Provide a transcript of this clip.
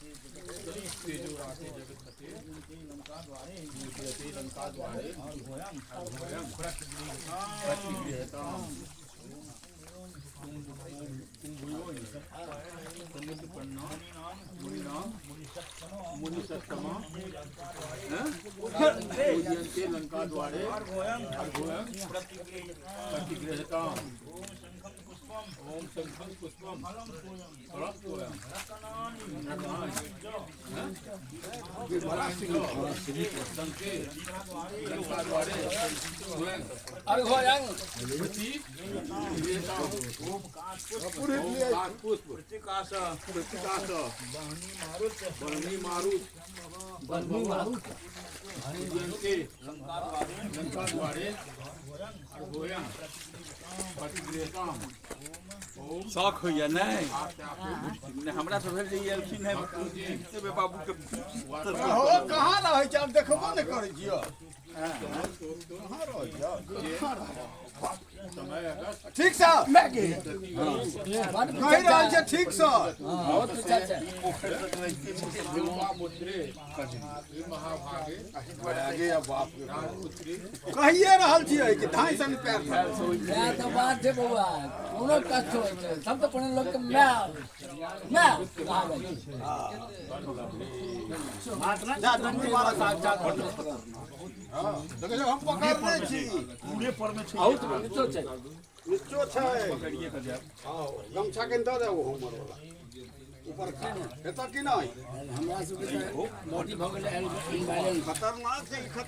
तेजोराते जगतपते पूजयते लङ्काद्वारे अर्घोऽयं प्रतिगृह्यताम्। कुम्भयोनि समुद्रपन्ना मुनिनां मुनिसत्तमा पूजयन्ते लङ्काद्वारे अर्घोऽयं प्रतिगृह्यताम्। ओम शंखं पुष्पम फलं तोयं शंखे लङ्काद्वारे स्वयं प्रतिगृह्यताम्। ओम काक पुष्प प्रतिकास बह्नि मारुत पूजयन्ते लङ्काद्वारे अर्घोऽयं प्रतिगृह्यताम्। ओम शौक होइया नहि नहि, हमरा तऽ भेल जे ई एलखिन हेँ देवे बाबूके। हो, कहाँ रहै छै? आब देखबो नहि करै छियै। कहाँ रहै छै? समय अगस्त ठीक से कहि रहल छै, ठीक से। लोपामुद्रे महाभागे आगे आ बाप रे। राजपुत्री। कहिए रहल छियै कि धाइ सन पैर धर। सएह तऽ बात छै बौआ, कोनो कष्ट होइ छै, सब तऽ कोनो लोकके माय माय कहा जाइ छै। जा डुबकी मारऽ साथ साथ। हँ, देखै छियै, हम पकड़ने छी। बहुत नीचो छै। नीचो छै। हँ, गमछा कनि दऽ दे। ओ हमर वाला ऊपर खा हेतऽ कि नहि? हमरा सबके तऽ बॉडी भऽ गेलै इम्बैलेंस। खतरनाक छै ई, खतरनाक।